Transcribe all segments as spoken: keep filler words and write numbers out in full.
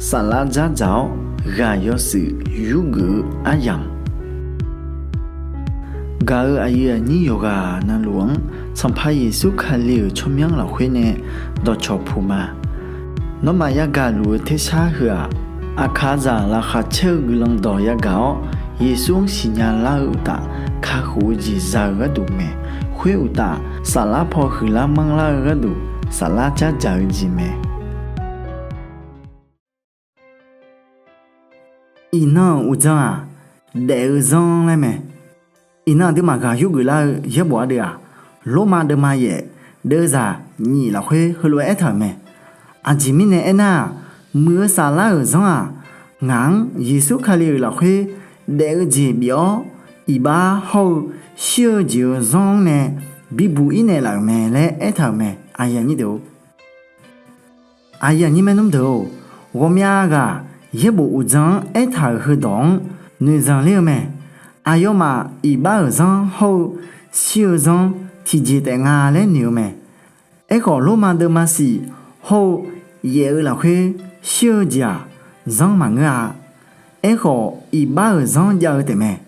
Saflar dzardzaq-awr ghaq yawshuif yurgeuf-eu aryamq, gaq-euq aqyuif aqnyir yawqghaq navluf-anr Sanqpaq Yeqsur Kali-euq tsawrmyanr lafkhoer nae dawqcawq puq ma. Nawmaf yagaq luf-eu tersar heu-aq, aqkaqzaq laqkhaq caer-eu guiqlanq dawq yagaq-awr, Yeqsur-anr siqnya lar-eu uqtaf, kakhof-eu jeq za-eu gharduq mae. Khoer uqtaf, saflar paw huiqlar manrlar-eu gharduq, saflar dzardzaq-eu jeq mae. Iqnan-euq uqdzan-aq, daef-eu zanr laer mae. Iqnan aqduimaf ghaq yurgeuf lar-eu yaerbof ardeuv-aq, Lormav deuvma yaef deuvzaq nyif lafkhoer heulof-aer aertaq-euq mae. Aqjeq mirnae aernar-aq, muiq-eu saflar-euq zanr-aq, ngaq-anr Yeqsur Kali-euq lafkhoer daef-eu jeq bif-awr, iqbax hawr-eu shir-eu jeq-eu zanr-anr nae bibuq-ir naeqlaf-euq mae laer aertaq-euq mae. Aqyuif aqnyir deuq-or, ghawqmya ghaq yaerbof uqdzan-anr aertaq-euq heudawq-anr noeqzanq ler-eu mae. Aqyawfmaf iqbax-euq zanr hawr-eu shir-eu zanr tiqjeq taef nga laer noeq-eu mae. Aerkhawf, Lormav deuvma shif hawr-eu yaef-eu lafkhoer shir-eu jeq-aq, zanr maqngeur-a. Aerkhawf, iqbax-euq zanr jav-eu taefmae.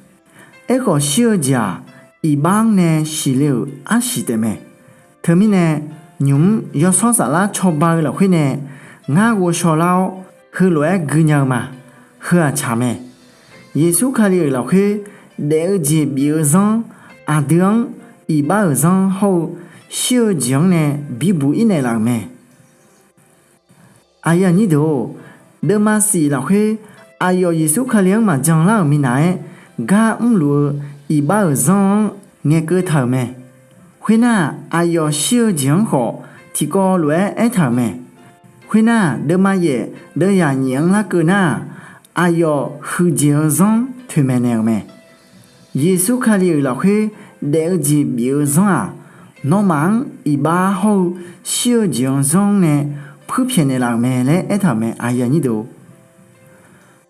Aerkhawf, shir-eu jeq-aq, iqbax-anr nae siqle-euq arsiq taefmae. Teumirnae, nymq-mr yawshawr saflar cawba-eu lafkhoer nae ngar ghovshaw lar-awr, heulof-aer guinya-eu ma. Heu-aq tsaq mae. Yeqsur Kali-euq lafkhoer daef-eu jeq bif-eu zanr, aqdui-anr iqbax-euq zanr hawr-eu shir-eu jeq-anr nae bibuq-ir naeqlaf-euq mae. Aqyuif aqnyir deuq-or, deuvma shif lafkhoer aqyawf Yeqsur Kali-anr maqjan lar-euq minav-aer gar mrluf-eu iqbax-euq zanr-anr ngaeqkeuv taq-euq mae. Khoernar-aq, aqyawf shir-eu jeq-anr khawf tiqkawv lof-aer aertaq-euq mae. Khoernar-aq, deuvma yaef deuvyaq nyif-anr larkeuv nar-aq, aqyawf huiqdzaeq-eu zanr toeqmaeq naeq-euq mae. Yeqsur Kali-euq lafkhoer daef-eu jeq bif-eu zanr-aq, nawmaf-anr iqbax hawr-eu shir-eu jeq-eu zanr-anr nae puirpyaeq naeqlaf-euq mae laer aertaq-euq mae.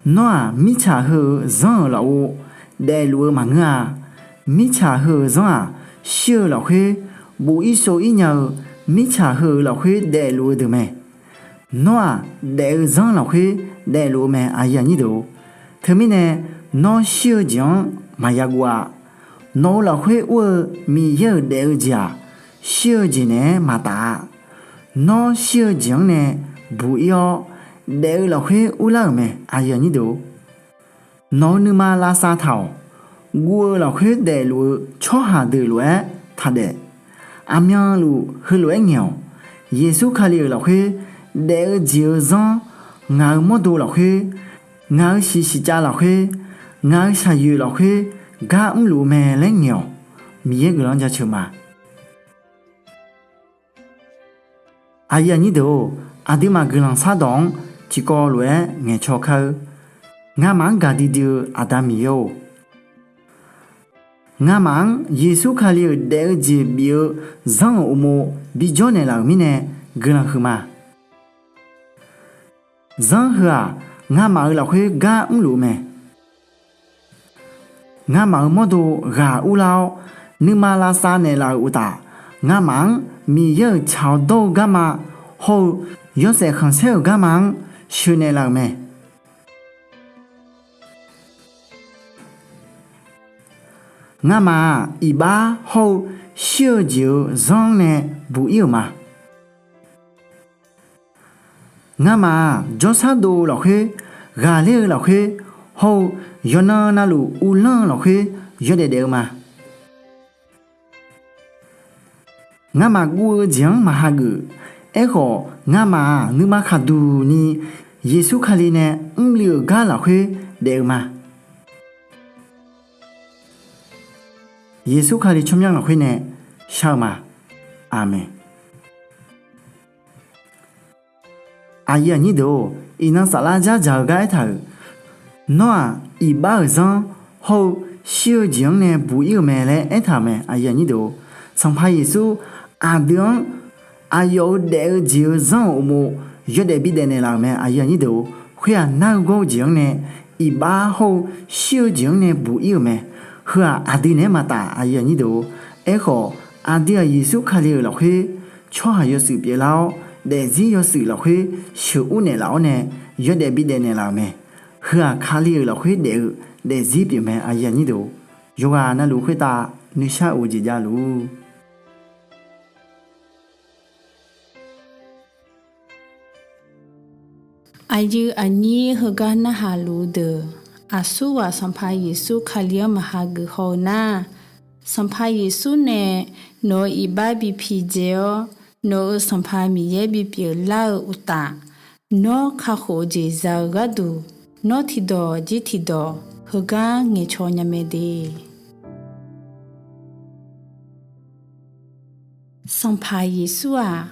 Nawr-aq, mirtsaq heu-euq zanr-euq lafov daefluf-eu maqngeur-a. Mirtsaq heu-euq zanr-aq, shir-eu lafkhoer bof-ir shov-ir nya-eu mirtsaq heu-euq lafkhoer daefluf-eu deuq mae. Nawr-aq, daef-eu zanr lafkhoer daefluf-eu mae. Teumirnae, nawr shir-eu jeq-anr maqya guv-a. Nawq-eu lafkhoer ur-eu Miqyaer-euq daef-eu jeq-aq, shir-eu jeq naeq-aer maqtaf-a. Nawr shir-eu jeq-anr nae buq-ir-awr, daef-eu lafkhoer urlar-euq mae. Nawq-eu nuima lavsav taq-awq. Guv-eu lafkhoer daefluf-eu tsawrhaq deuq lof-aer taqdaef. Aqmyanluf heulof-aer ngaeq-awq. Yeqsur Kali-euq lafkhoer daef-eu jeq-eu zanr ngaq-euq mawrdo lafkhoer, ngaq-euq shiqshiqcav lafkhoer, ngaq-euq shaqyoeq lafkhoer gar mrluf-eu mae laer ngaeq-awq. Miqyaer guiqlanq-anr jaceuq ma. Aqyuif aqnyir deuq-or, aqduimaf guiqlanq shardawq-anr tiqkawv lof-aer ngaeqcaw kar-eur. Ngamaf-anr gaqdui dui-eu Aqda Miqyaer-or, ngamaf-anr Yeqsur Kali-euq daef-eu jeq bif-eu zanr-euq uqmov bijawr naeqlaf-euq mirnae guiqlanq huiqma. Zanr heu-aq, ngamaf-euq lafkhoer gar mrluf-eu mae. Ngamaf-euq mawrdo ghaq urlar-awr, nuima lavsav naeqlaf-euq uqtaf, ngamaf-anr Miqyaer-euq tsaq-awr dawr-eu garma hawr-eu yawshaef khanqsaer-euq garma-anr sheuqnaeq laf-euq mae. Ngamaf-aq, iqbax hawr-eu shir-eu jeq-eu zanr-anr nae buq-ir-euq ma. Ngamaf-aq, jawrshar dov-eu lafkhoer, ghaqler-eu lafkhoer, hawr-eu yawqnan navluf uvlanr-eu lafkhoer yawdaef daef-eu ma. Ngamaf guv-eu jeq-anr maqhageuf. Aerkhawf, ngamaf-aq, nuima khaqduq ni Yeqsur Kali nae mrluiv-euq gar lafkhoer daef-eu ma. Yeqsur Kali tsawrmyanr lafkhoer nae shar-eu ma. Aqmeq. Aqyuif aqnyir deuq-or, iqnan saflar dzardzaq-eu gar aertaq-euq, nawr-aq, iqbax-euq zanr hawr-eu shir-eu jeq-anr nae buq-ir-euq mae laer aertaq-euq mae. Sanqpaq Yeqsur aqdui-anr aqyawf-euq daef-eu jeq-eu zanr-euq uqmov yawdaef bidaef naeqlaf-euq mae. Khoer-aq, nar-eu gawr-eu jeq-anr nae iqbax hawr-eu shir-eu jeq-anr nae buq-ir-euq mae. Heu-aq, aqdui naeq-aer maqtaf. Aerkhawf, aqdui-aq, Yeqsur Kali-euq lafkhoer tsawrhaq yawshuif pyeuflar-awr, daefzir yawshuif lafkhoer sheuqur naeqlaf-awr nae, yawdaef bidaef naeqlaf-euq mae. Heu-aq, Kali-euq lafkhoer daef-eu daefzir pyeuf mae. Yawqghaq navluf khoertav nuishar of-eu jeq javluf. Aqyuif aqnyir heugar narhaq luf-eu deuq, aqsurghaq Sanqpaq Yeqsur Kali-anr maqha geuf haw-eu nar, Sanqpaq Yeqsur nae nawq-euq iqbax bi pidzae-awr, nawq-euq Sanqpaq Miqyaer bipyeuf lar-eu uqtaf, nawr kakhof-eu jeq za-eu gharduq, nawr tiqdawq jir tiqdawq heugar ngaeqcaw nya mae de. Sanqpaq Yeqsur-aq,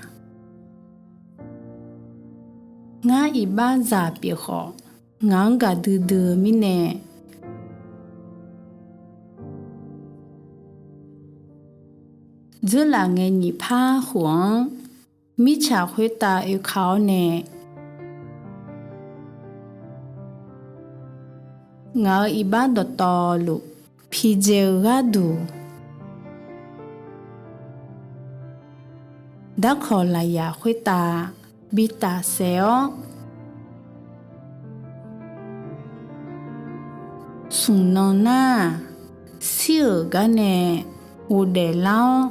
ngar iqbaxzaq pyeuf khawf, ngaq-anr gaqdui dui-eu mirnae, dzeurlaf ngae nyiq par khof-anr mirtsaq khoertav oeka-awr nae, ngaq-euq iqbax dawqtawvluf pidzae-eu gharduq, darkawq lafyaq khoertav bi tafsaef-awr, smq nan nar-aq, shir-euq gar nae ghofdaef lar-awr,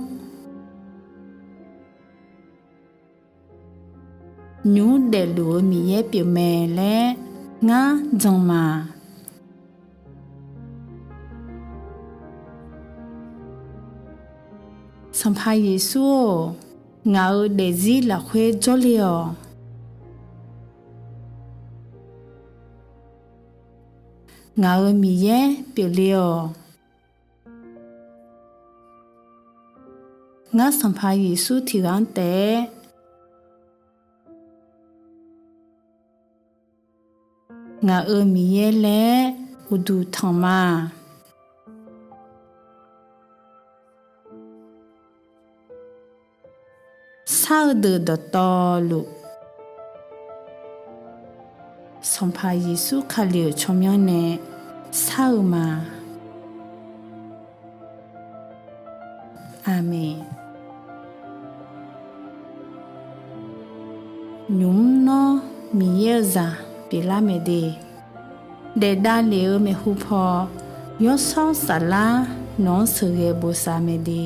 nymq mr daefluf-eu Miqyaer pyeuf mae laer ngar jan ma. Sanqpaq Yeqsur-or, ngaq-euq daefzir lafkhoer jawrle-awq. Ngaq-euq Miqyaer pyeufle-awq. Ngar Sanqpaq Yeqsur tiqghaq-anr taef-aer ngaq-euq Miqyaer laer uqduq tanq ma. Shar-eu deuq dawqtawvluf, Sanqpaq Yeqsur Kali-euq tsawrmyanr nae shar-eu ma. Aqmeq. Nymq mr nawr Miqyaer-eu zaq pyeuflar mae de, daef davlef-eu maeqhu paw, Yawshawr Saflar nawq-anr sheuqghae bosav mae de.